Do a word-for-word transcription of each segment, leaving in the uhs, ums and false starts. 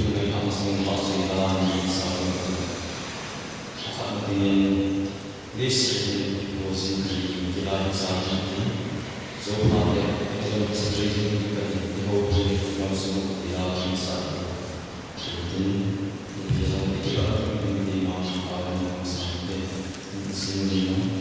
thunei hang sing ba sui la ni sa ni. Akhat na tin, this is the closing thing, kilai sa ni. So pa te, ito sa training ka ni, iho pu ni, lam sung, kilai sa ni. Tin, ni sa ni, kilai sa ni, ma, pa ni, sa ni, ni, sing ni, ma.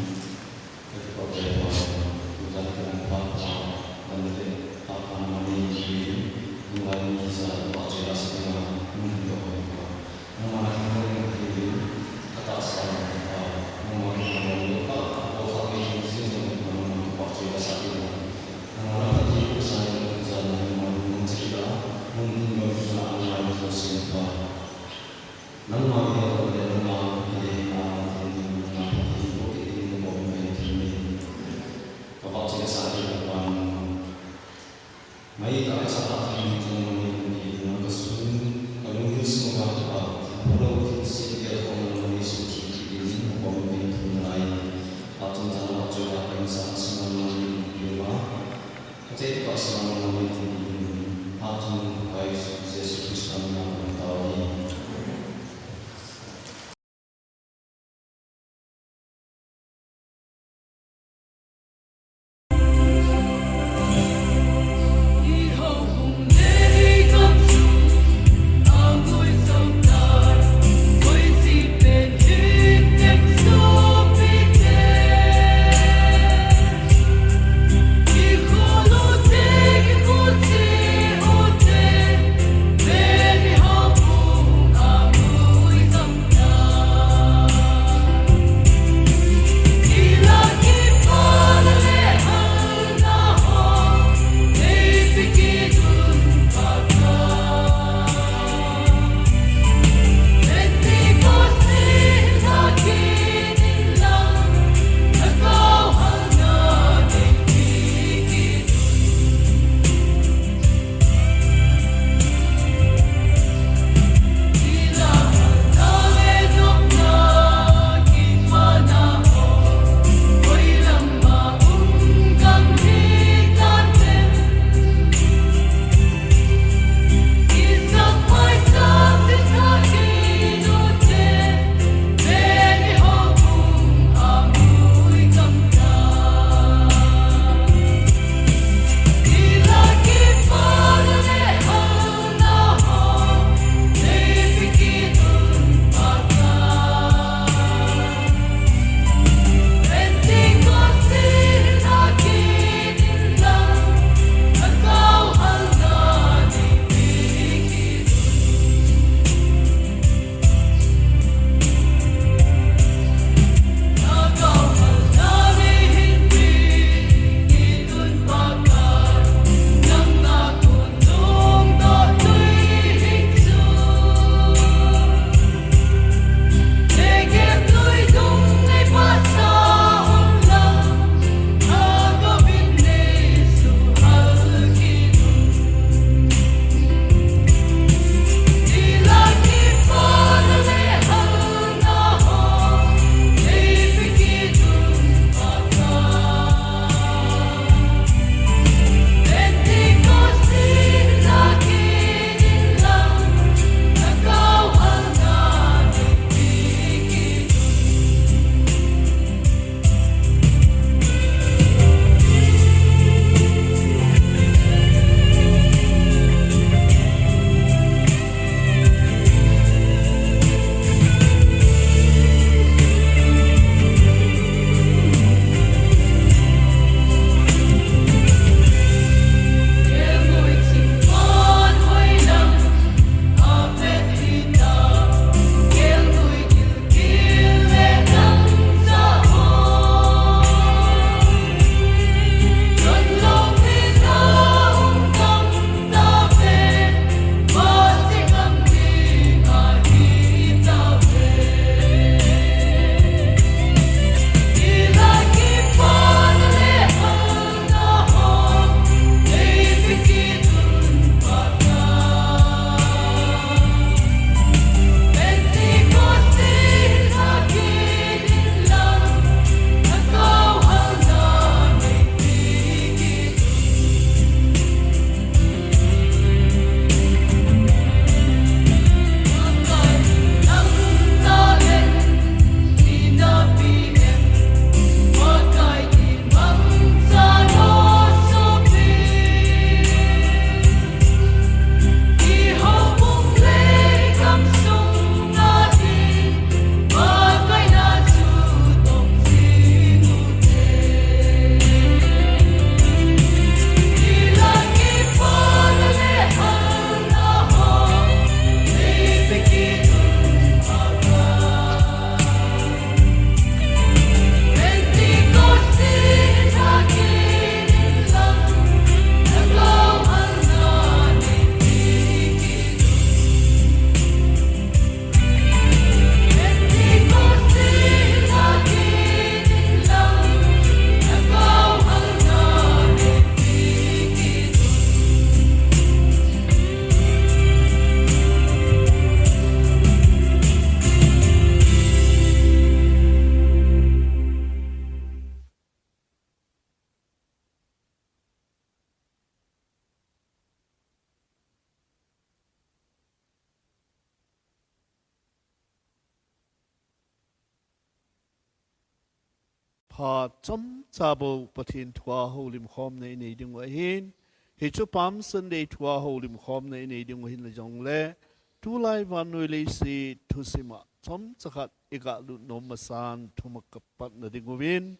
phat chomcha bou Pathen thua houlim khomna inei diu ahin, hichu Palm Sunday thua houlim khomna inei diu ahin jongle, tulai vannoi leiset thusima chomcha khat iga lut nom masan thum kapatna diuvin,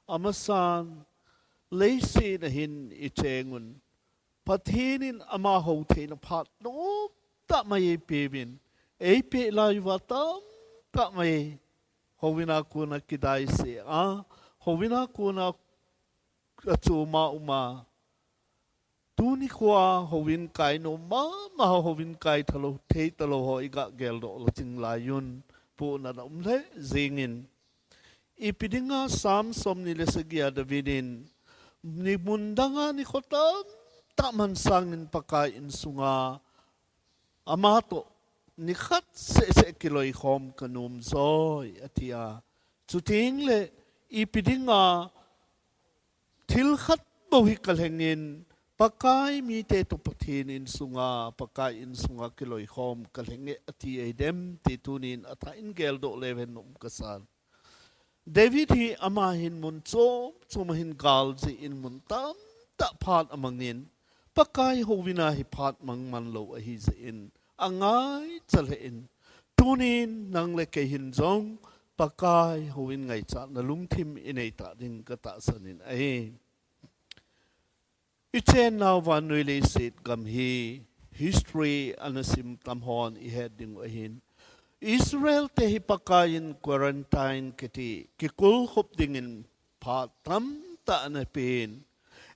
amasan leiset a hin ichengun, Pathen in amaho theina phat nomtah mai eipeuvin, eipeh lai uva tamtah mai, houin a kona kidai seh a, houin a kona achom a um a, tuni khoa houin kai nom mama ho, houin kai thalou, thei talou ho iga geldoh laching laiyun, pohna na um lheh jengin. Ipi dinga Psalm somni le sagi a David in, ni mun danga nikho tamtah man sangin Pakai insunga amatoh nikhat seh seh kiloikhom kanom joi, ati a. Chuteng le, ipi dinga thil khat bou hi kalhengin, Pakai mite toh Pathen insunga, Pakai insunga kiloikhom kalhenge, ati ahi dem, ti tunin athah in geldoh leuhen nom kasan. David hi ama hin mun chom chom a hin gal jeh in mun tamtah phat amangin, Pakai houin a hi phat mang man lou ahi jeh in, angaicha lheh in, tunin nang le kei hin jong Pakai houin ngaichatna lungthim inei ta ding katahsan in ahi. Ichennau vannoi leiset gam hi history ana sim tam hon ihet diu ahin, Israel te hi Pakai in quarantine kiti, kikulkhop dingin phat tamtah ana pen.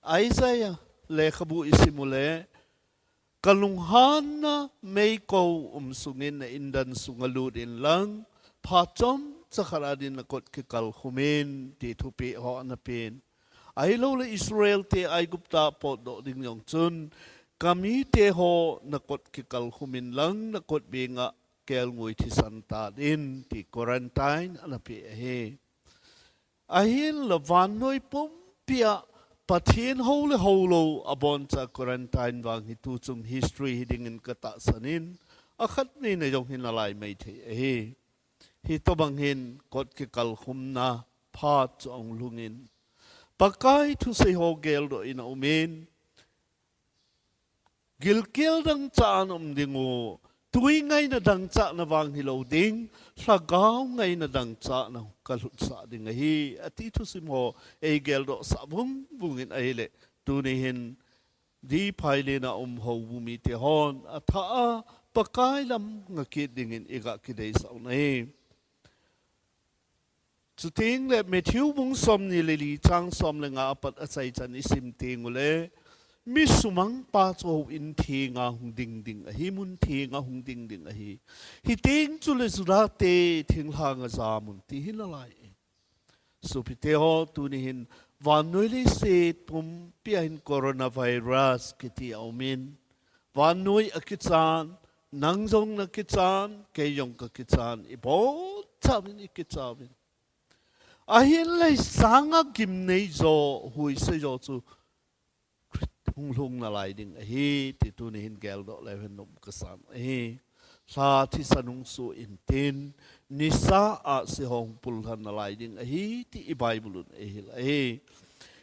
Isaiah lekhabu isim ule, kalunghanna meikong um sungin na indan sunga lut inlang, phat chomcha khat a din nakot kikalkhum in, ti thupeh ho ana pen. Ahilouleh Israel te Aigupta potdoh ding jong chun, kamite ho nakot kikalkhum inlang, nakot benga kelngoi thisan tan, ti quarantine ana pe ahi. Ahinla vannoi pumpia Pathen hou le houlou aboncha quarantine vang hi tuchung history hi dingin katahsan in, akhat ni na jong hi nalai maithei ahi. Hitobang hin kot kikalkhumna phat chu ahung lhungin, Pakai thusei ho geldoh in aumin, gilkel dangchah a um ding u, tui ngaina dangchahna vang hilou ding, lhagao ngaina dangchahna kalhutsah ding ahi, ati thusim ho eigeldohsah vungvung in ahileh, tuni hin Deep Valley na um houbung mite hon athah a Pakai lam ngah kit dingin iga kideisah u ahi. Chuteng le Matthew bung somni le li chang som le nga apat achaichan isim teng uleh, mi sumangpa chu houin thenga hung ding ding ahi, mun thenga hung ding ding ahi. Hiteng chule Juda te thinglhang a jam un ti hi nalai. Sopite ho, tuni hin vannoi leiset pumpia hin coronavirus kiti aumin, vannoi akichan, nang jong nakichan, kei jong kakichan, ibonchauvin ikichauvin. Ahinlah sanga gimnei jo, huisa jo chu hung lhung nalai ding ahi, ti tuni hin geldoh leuhen nom kasan ahi. Lha thisan hung soh intin, nisa ahsi ho hung pullhan nalai ding ahi, ti i Bible un eihil ahi.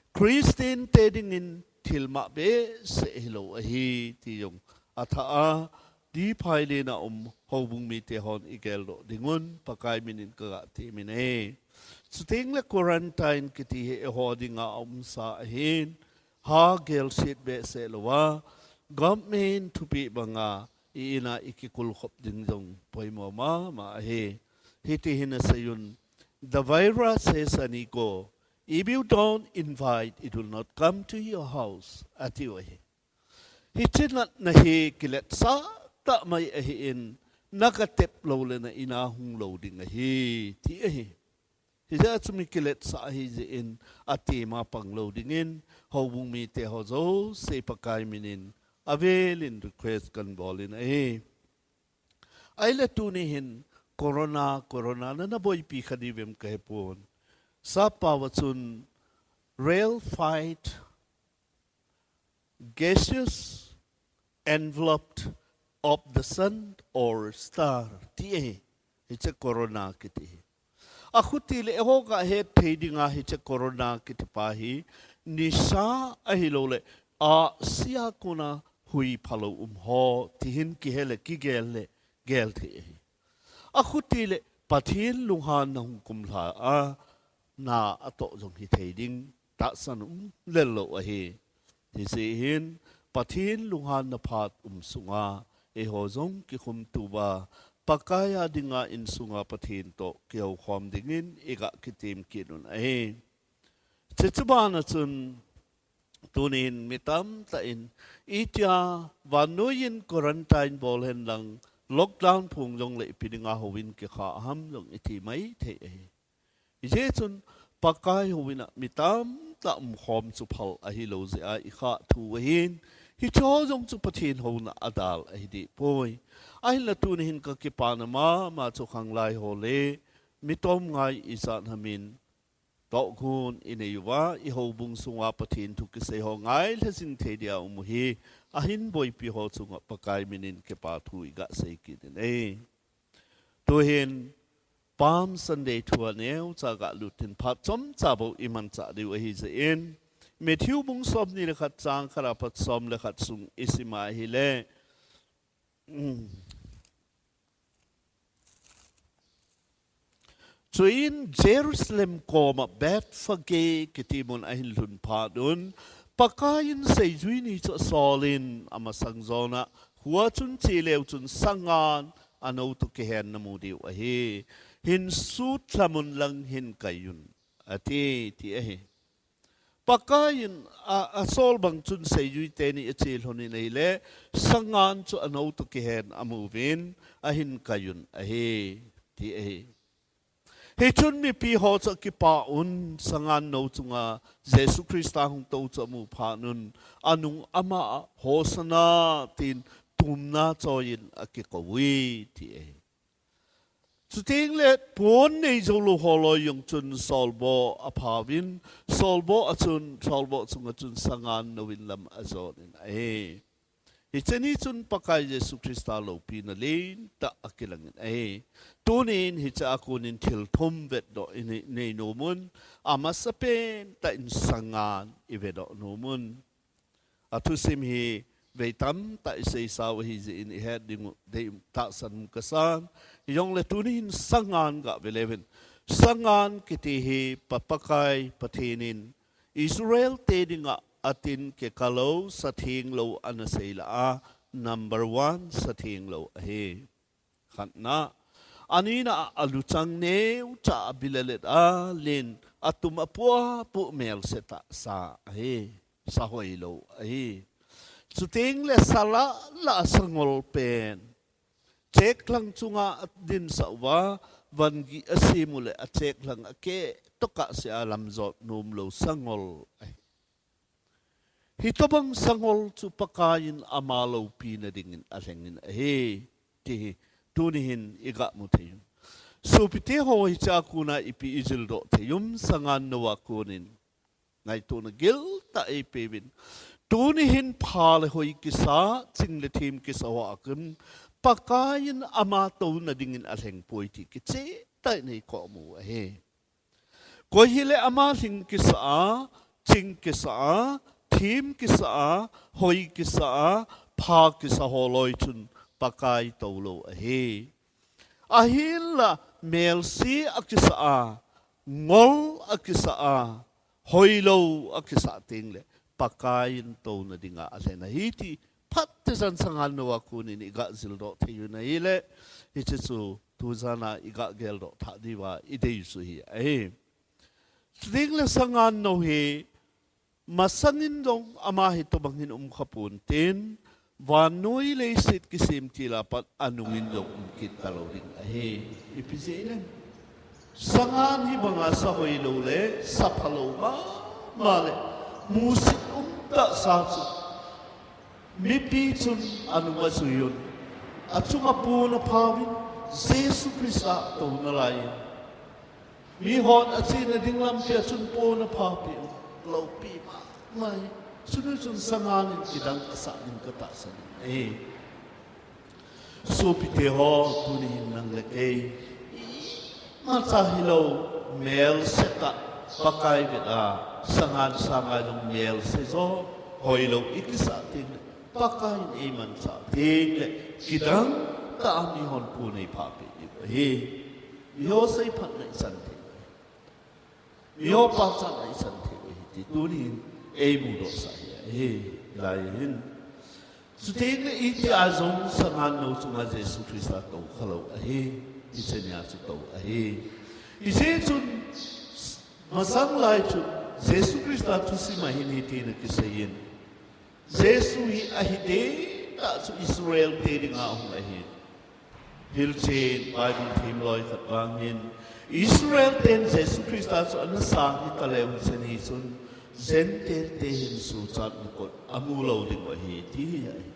Christian te dingin thil mah behseh hilou ahi, ti jong athah a, Deep Valley na um houbung mite hon igeldoh ding un, Pakai minin kaga temin ahi. Chuteng le quarantine kiti hi eiho dinga aumsa ahin, ha gelset behseh louva, government thupeh banga i-in a ikikulkhop ding jong poimo mama ahi. Hiti hin asei un, the virus has an ego. If you don't invite, it will not come to your house, ati u ahi. Hiche natna hi kiletsah tah mai ahin, naga tep lou le na in a hung lou ding ahi, ti ahi. Hijeh a chu mi kiletsah ahi jeh in, atem a pang lou dingin, houbung mite ho jouse Pakai minin, avelin request kahin bol in ahi. Ahileh tuni hin, corona, corona, nana boipi kha diu vem kahepon. Sappao a chun, rarefied gaseous envelope of the sun or star, ti ahi, hiche corona kiti hi. Achuti le eiho kahet thei dinga hiche corona kitipa hi nisa ahilouleh asia kona hui phalou um ho tihin kihe le kigel le gel thei ahi. Achuti le Pathen lunghanna hung kumlha a na atoh jong hithei ding tahsan um lel lou ahi. Hijeh hin Pathen lunghanna phat um sunga eiho jong kikhumtuva Pakai a dinga insunga Pathen toh kihoukhom dingin iga kitem kit un ahi. Hiche chu bana chun tunin mi tamtah in itia vannoiyin quarantine bol henlang lockdown phung jongle ipi dinga houin kikha ham jong iti maithei ahi. Hijeh chun Pakai houin a mi tamtah umkhom chu phal ahilou jeh a ikhah thu ahin, hicheho jong chu Pathen houna a dal ahi dehpoi. Ahinla tuni hin kakipana mama chu khanglai ho le mi tomngai ijat hamin tohgon inei uva, ihoubung sunga Pathen thu kisei ho ngailha jing thei dia um u hi ahin boipi ho chunga Pakai minin kipa thu iga sei kit in ahi. Tuhin Palm Sunday thua neocha galut in phat chomcha bou imanchah diu ahijeh in, Matthew bung somni le khat chang khat apat som le khat sung isim a ahile, chuin Jerusalem koma Bethphage kiti mun ahin lhun phat un, Pakaiyin seijui ni chu asolin, amasang jona khua chun che leu chun sangan anou toh kihen namu diu ahi. Hin sutlham un lang hin kai un, ati, ti ahi. Pakaiyin a, asol bang chun seijui teni ache lhonin ahile, sangan chu anou toh kihen amuvin, ahin kai un ahi, ti ahi. Hichun mipi ho chu akipa un, sangan nou chunga Jesu Christa hung tou chu amu phat un, anung ama a Hosanna tin tumna choiyin akikou e, ti ahi. Chuteng le pon neijou lou holoi jong chun solboh aphauvin, solboh a chun, solboh chunga chun sangan nouvin lam ajonin ahi. Hiche ni chun Pakai Jesu Christa loupina lentah akilangin ahi. Tunin hiche a konin thil thum vetdoh inei, inei nomun, amasapen tah in sangan ivedoh nomun. Athusim hi vei tamtah iseisau ahijeh in ihet dingu dei tahsan um kasan. Hijongle tuni hin sangan gave leuvin. Sangan kiti hi Pa, Pakai Pathen in Israel te dinga atin kikah lou, satheng lou ana sei lah a, number one satheng lou ahi. Khatna, anina a luchang neocha a bilalet a len, atum apuapu melse tahsa ahi, sa hoilou ahi. Chuteng le sa lah lah a sangol pen, cheklang chunga adinsah uva, vangih asem u le acheklang akeh toh kahsea lamjot nomlou sangol ahi. Hitobang sangol chu Pakaiyin ama loupina dingin alhengin ahi, ti hi tuni hin iga mu thei un. Sopite ho, hiche a kona ipi ijildoh thei um, sangan nou a konin. Ngaitona geltah eipeuvin. Tuni hin pha le hoi kisa, ching le them kisa ho a kon, Pakaiyin ama touna dingin alheng poi ti kichehtah in eikou mu ahi. Koi hile ama lhing kisa a, ching kisa a, them kisa a, hoi kisa a, pha kisa holoi chun Pakai toulou ahi. Ahinla melse akisa a, ngol akisa a, hoilou akisah teng le Pakaiyin touna dinga alhen ahi ti phatechan sangan nou a konin iga jildoh thei un ahile, hiche chu tujana iga geldoh thah diuva idei chu hi ahi. Chuteng le sangan nou hi masangin jong ama hitobang hin um kha ponte, vannoi leiset kisem til a pat anungin jong um kit talou ding ahi. Ipi jeh inem? Sangan hibanga sa hoilou le sa phalou mama le musit umtah sa chu mipi chun anung ajui un, achunga pon aphauvin, Jesu Christa atouna laiyin mihon achena ding lampia chun pon aphaopeh un, loupi mama hi. Chuni chun sangan in kidang asah ding katahsan in ahi. Sopite ho, tuni hin nang le kei Imacha hilou, melse tah, Pakai vet'a, sangan sangai jong melse jo, hoilou ikisah teng, Pakai in eimanchah teng le, kidang tah a mihon pu nei pha peh diu ahi. Miho seiphatna ichan thei u ahi. Miho pachatna ichan thei u ahi ti tunin eimudohsah ahi. Hilai hin. Chuteng le itih a jong sangan nou chunga Jesu Christa tou khalou ahi. Hiche nia chu tou ahi. Hijeh chun masang lai chu Jesu Christa thusim a hin hitin akiseiyin. Jesu hi ahi tah chu Israel te dinga ahung ahi. Hilchen Bible themloi khat vang hin Israel ten Jesu Christa chu ana sang hita leu hiche ni chun Gentile te hin suhchatna kot amu lou diu ahi ti hi ahi.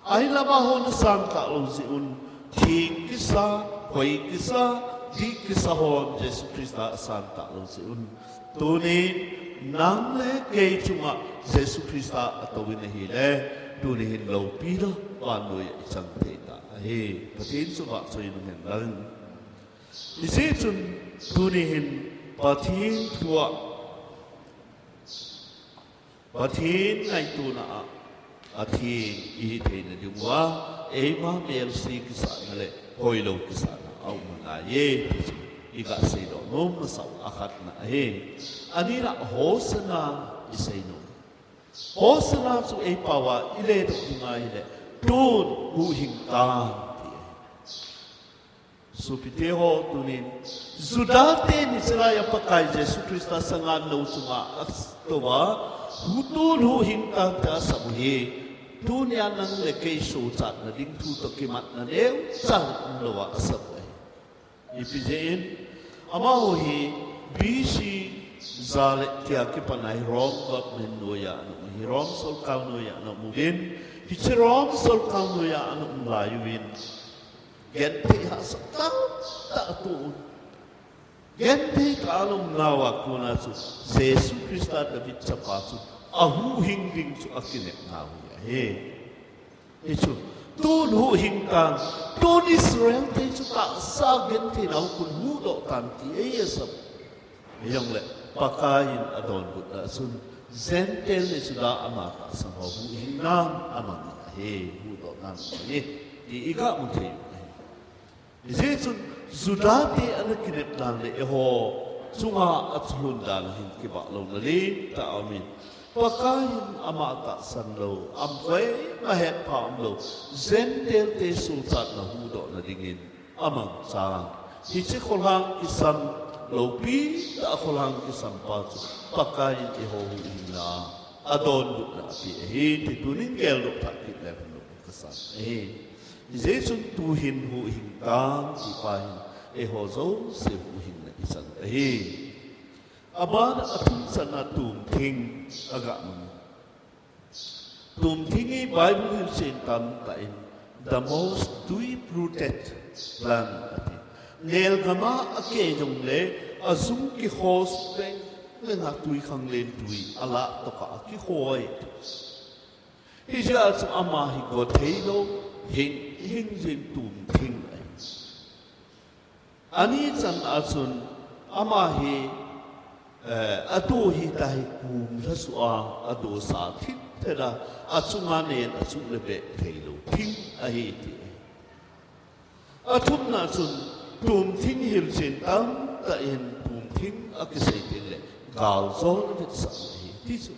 Ahinla amaho ana sang talou jeh un, theng kisa, hoi kisa, dih kisa hon Jesu Christa asang talou jeh un, tunin nang le kei chunga Jesu Christa atouvin ahile, tuni hin loupi lou vannoi a ichang thei ta ahi. Pathen chu vahchoi nung hen lang. Hijeh chun tuni hin Pathen thua Pathen ngaituna a, atheng ihi theina diuva, eima melse kisahna le hoilou kisahna aum angaiye ti chu iga seidoh nom masau akhatna ahi. Anina Hosanna isei nom. Hosanna chu eipao a iledoh ding ahile, tun huhhing tan ti ahi. Sopite ho tunin, Juda ten hiche laiya Pakai Jesu Christa sangan nou chunga atouva, tun huhhing tan tia asap u hi, tunia nang le kei suhchatna ding thu toh kimatna neocha umlouva asap u ahi. Ipi jeh in, amaho hi B C ja le tia kipat a hi Rome government noiya ana um, hi Rome sorkar noiya ana um uvin, hiche Rome sorkar noiya ana um lai uvin, genthei hahsat tah tah atoh un. Genthei tah a ana um nauva kona chu Jesu Christa David chapa chu ahuhhing ding chu akinep nau hi ahi. Hichu, tun huhhing tan, tun Israel te chu tahsa gentheina hung kon huhdoh tan ti ahi asap. Hijongle, Pakai in adonbutna chun, Gentile le Juda ama tahsan ho huhhingnan amang ahi, huhdohnan amang ahi, ti iga mu thei u ahi. Hijeh chun Juda te ana kinep dan le eiho chunga achulhun dan hin kibah louna lentah aumin, Pakai in ama tahsan lou, aum koima hetpha umlou, Gentile te suhchatna huhdohna dingin amangchan, hiche kholhang kisam, loupi tah a kholhang kisam pa chu Pakai in eiho huhhingna a adonbutna apeh ahi ti tunin geldoh thah kit leu hen kasan ahi. Hijeh chun tuhin huhhing tan ti pa hin eiho jouse huhhingna ichan ahi. Abana athumchanna tumthing aga mang. Tumthing hi Bible hilchen tamtah in the most deep rooted plant ati. Nelgam a akeh jongle ajung kihos veng veng a twikhanglen twi alah tokah a kihoi. Hijeh a chu ama hi gotheilou, hing hing jing tumthing ahi. Anichan a chun ama hi, eh, ado hita hi kum lhasuh a, ado sa thit thit a, achunga nen achuh le beh theilou thing ahi ti. Athumna chun tumthing hilchen tamtah in tumthing akisei teng le galjona vetsahna ahi ti chu.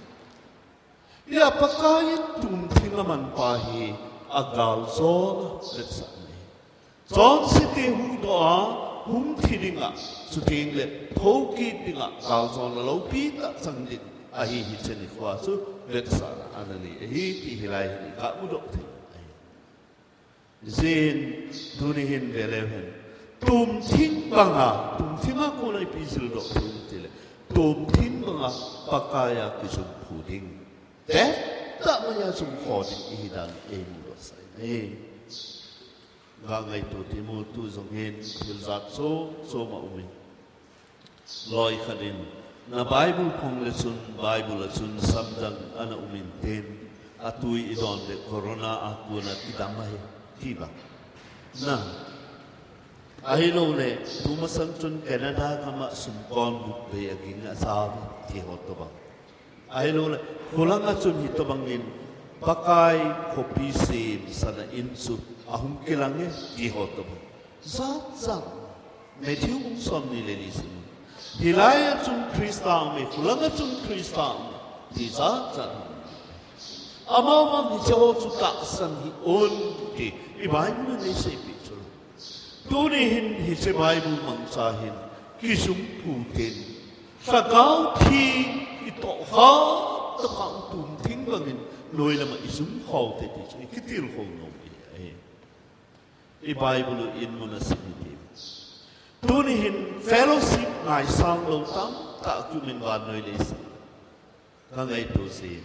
Hia Pakai in tumthing aman pa hi agaljona vetsahna ahi. Chonse te huhdoh a, hung thi dinga, chuteng le thokit dinga galjona loupi tah chang ding ahi, hiche nikhoa chu vetsahna ana nei ahi ti hilai hin iga mudoh thei ahi. Hijeh in tuni hin veleu hen. Tumthing banga, tumthing a kona ipi jildoh thei em tile, tumthing banga Pakai a kijum phu ding, tettah maiya jum kho ding ihi dan eimudohsah in ahi. Ga ngaito temu tu jong hin thil jat chom chom aumin. Loi khat in, na Bible phong le chun, Bible a chun samdang ana um intin, atui idon le corona a kona kidam ahi, ti bang. Na, Ahilouleh tumasang chun Canada gam a sumkon gupvei aging a jao ti ho tobang. Ahilouleh khulanga chun hitobangin Pakai khopi semsana in chu ahung kilang e ti ho tobang. Jat jat. Matthew bung somni le li sim. Hilai a chun Christa aume, khulanga chun Christa aume ti jat jat. Amavang hiche ho chu tahsan hih un ti i Bible in eiseipeh chu. Tuni hin hiche Bible mangcha hin kijumkhu ten, lhagao theng itoh kha tah a tum thing bangin noilama ijumkhu te ti chu ikitilkhou nom ahi. I Bible in mun a sim hite. Tuni hin fellowship ngaisang lou tamtah kiumin vannoi leiset. Ka ngaito jin,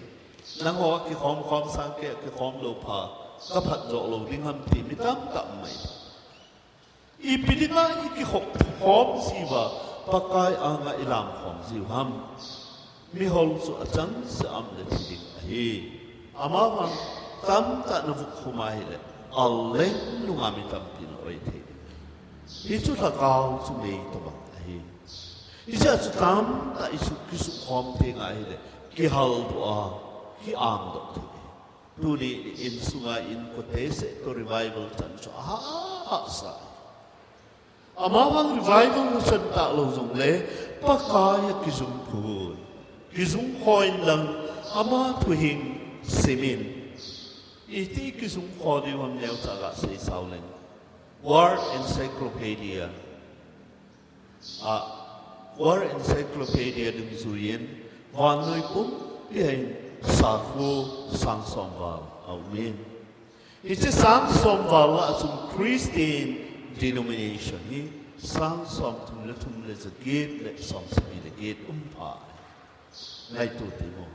nangho a kikhom khom sang kei a kikhom lou pha, ka phatdoh lou ding ham ti mi tamtah um mai. Ipi dinga i kikhom khom jiuva, Pakai anga i lam khom jiu ham. Mihol chu achangseh a um le thi ding ahi. Amavang tamtah na vuk khum a hile, al leng nunga mi tampi na oi thei ding ahi. Hichu lhagao chu mei tobang ahi. Hiche a chu tamtah i su-, kisukhom thei ngai hile, kihaldoh a, kiangdoh thei. Tuni in sunga inkote seh toh revival chan chu aha, hahsa. Amavang revival na chan talou jongle, Pakai a kijumkhu. Kijumkhu in lang, ama thu hin simin. Iti kijumkhu diu ham neocha gasei sao leng. World Encyclopedia. A, World Encyclopedia dungjuiyin, vannoi pumpi a hin sakhu sang som val aumin. Hiche sang som val lah a chun Christian denomination hi sang som thum le thum le ja get le som sagi le get um pha. Ngaito temo.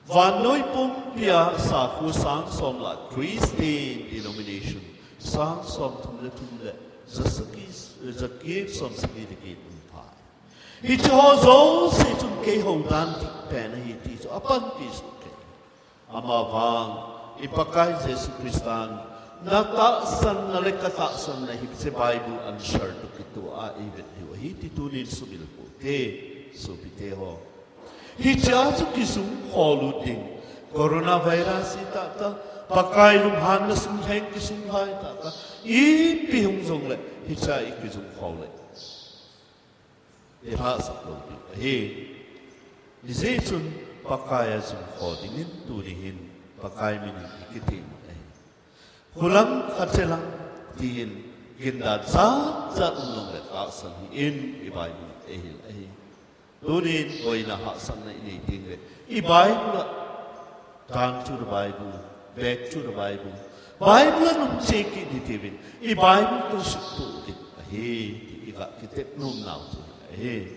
Vannoi pumpi a sakhu sang som lah Christian denomination sang som thum le thum le ja sagi, ja get som sagi le get um pha. Hiche ho jouse chun keiho dan dihpen ahi ti chu apanpi soh kei. Amavang i Pakai Jesu Christan na tahsanna le ka tahsanna hiche Bible answer toh kitoh a eivet diu ahi ti tunin sumil poute, sopite ho. Hiche a chu kijumkhu lut ding. Coronavirus hi tahtah, Pakai lunghanna sung lheng kisunglhai tahtah, ipi hung jongle, hiche a i kijumkhu le, i lhahsap lou ding ahi. Hijeh chun Pakai a jumkhu dingin tuni hin Pakai minin i kitem ahi. Khulang khache lang tin gindan jat jat um jongle tahsan hih in i Bible in eihil ahi. Tunin boina hahsatna i nei tengle i Bible a turn to the Bible, back to the Bible. Bible a nungche kit hitiuvin i Bible toh suktoh ding ahi ti i ga kitep nom nau chu ahi.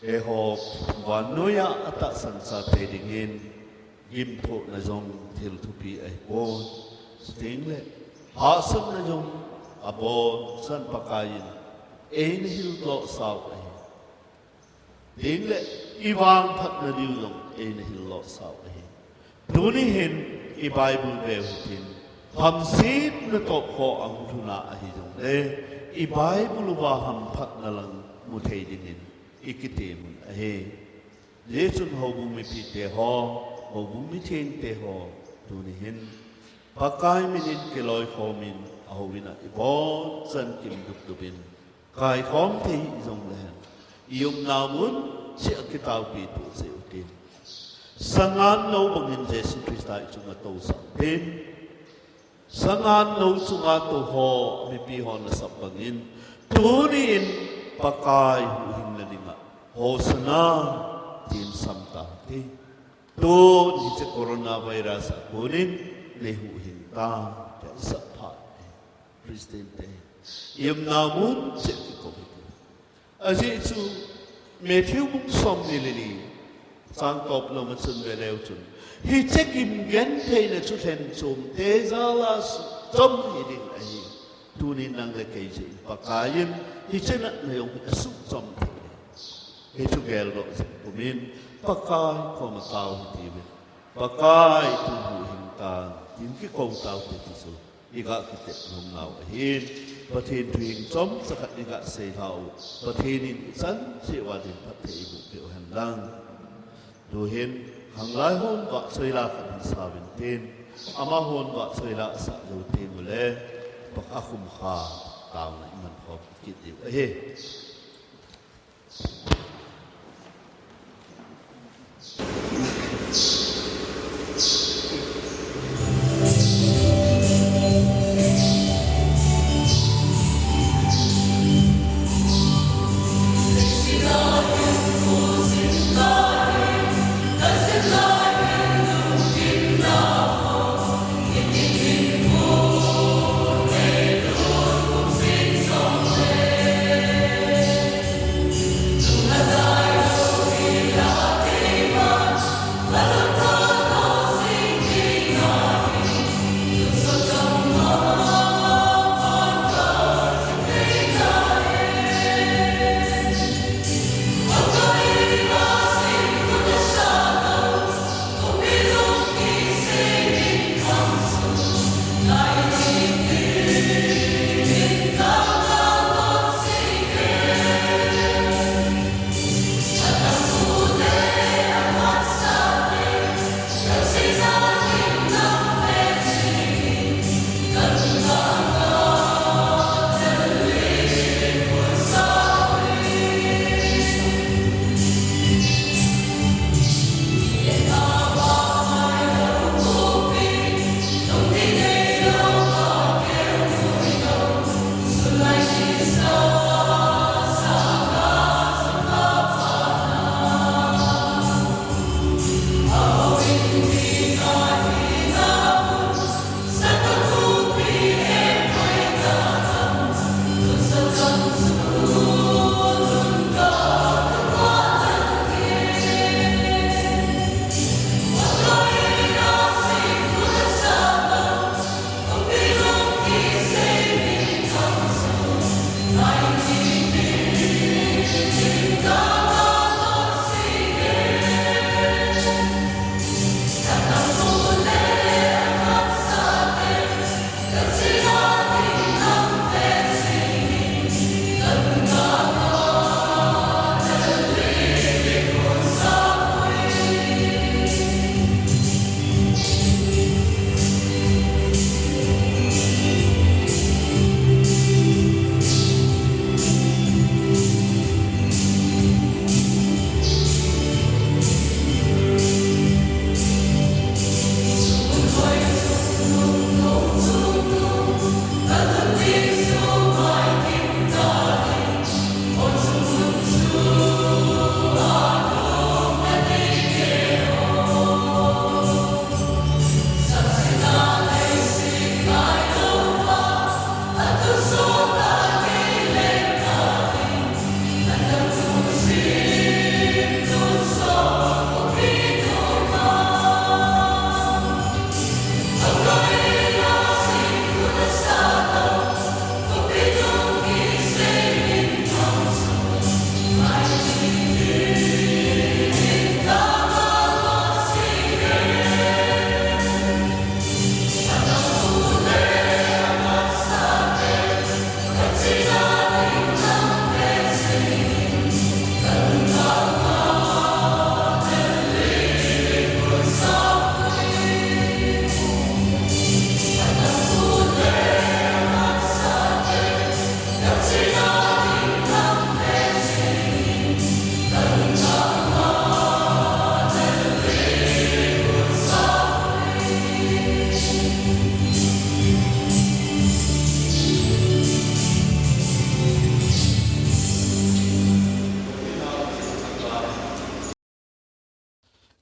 Eiho vannoiya atahsan chate dingin gimthohna jong thil thupi ahipon. Chutengle hahsatna jong abonchan Pakaiyin eina hildoh sau ahi. Chutengle i vangphatna diu jong eina hildoh sau ahi. Tuni hin i Bible veu hitin, hamsetna topkho ahung lhuna ahi jongle, i Bible uva hamphatna lang muthei dingin i kitem un ahi. Hijeh chun houbung mipite ho, houbung mithengte ho, tuni hin Pakai minin kiloikhomin, ahouin a ibonchan kimdupdupin kaikhom thei hih jongle hen, i umna mun cheh a kitaopi toh jeh utin, sangan nou bangin Jesu Christa i chunga tousah utin, sangan nou chunga tou ho, mipi hon asap bangin, tuni in Pakai huhhingna dinga Hosanna tin sam tau hite. Tun hiche coronavirus a konin nei huhhing tan, tia isap phat e. Christian te, i umna mun cheh kikou hite. Ajeh chu Matthew bung somni le li, chang top lama chun veleu chun, hiche gimgentheina chu lhenchomte jal a suhchom hiding ahi. Tunin nang le kei jeh in Pakaiyin hiche natna jong hi asuhchom thei e. Hichu geldoh jing pumin Pakai koma tao hitiuvin, Pakai tun huhhing tan tin kikou taute ti chu iga kitep nom nau ahin, Pathen thu hing chomcha khat iga sei lhau, Pathen in ichan cheh uva dinphatthei eiboh peh u hen lang. Tuhin, khanglai hon vahchoi la khat hin sa uvin tin, amahon vahchoi la asah jou teng uleh, Pakai akhum kha taona iman khom kit diu ahi.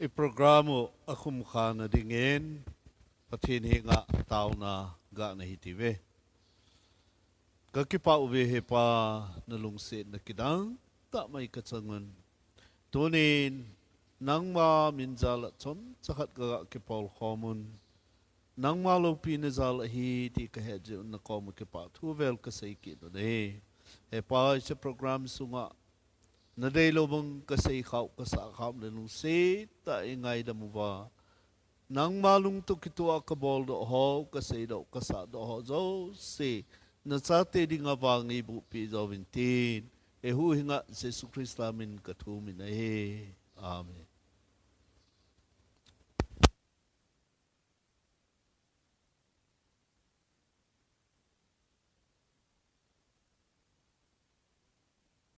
I program u akhum khana dingin Pathen henga taona gana hitiuve. Kakipah uve he Pa, nalungsetna kidang tah mai kachang un. Tunin nangma min jal a chomcha khat kaga kipol khom un. Nangma loupina jal ahi ti kahet jeh un nakoma kipathu vel kasei kit un ahi. He Pa, hiche program sunga nadeilou bang kasei khah u, kasah khah u le lungset tah in eingaidam uva, Nangma lungtoh kitoh a kabol doh ho, kasei doh, kasah doh ho jouse, nachate dinga vang eiboh peh jouvin tin, eihuhhing'a Jesu Christa min kathum in ahi. Amen.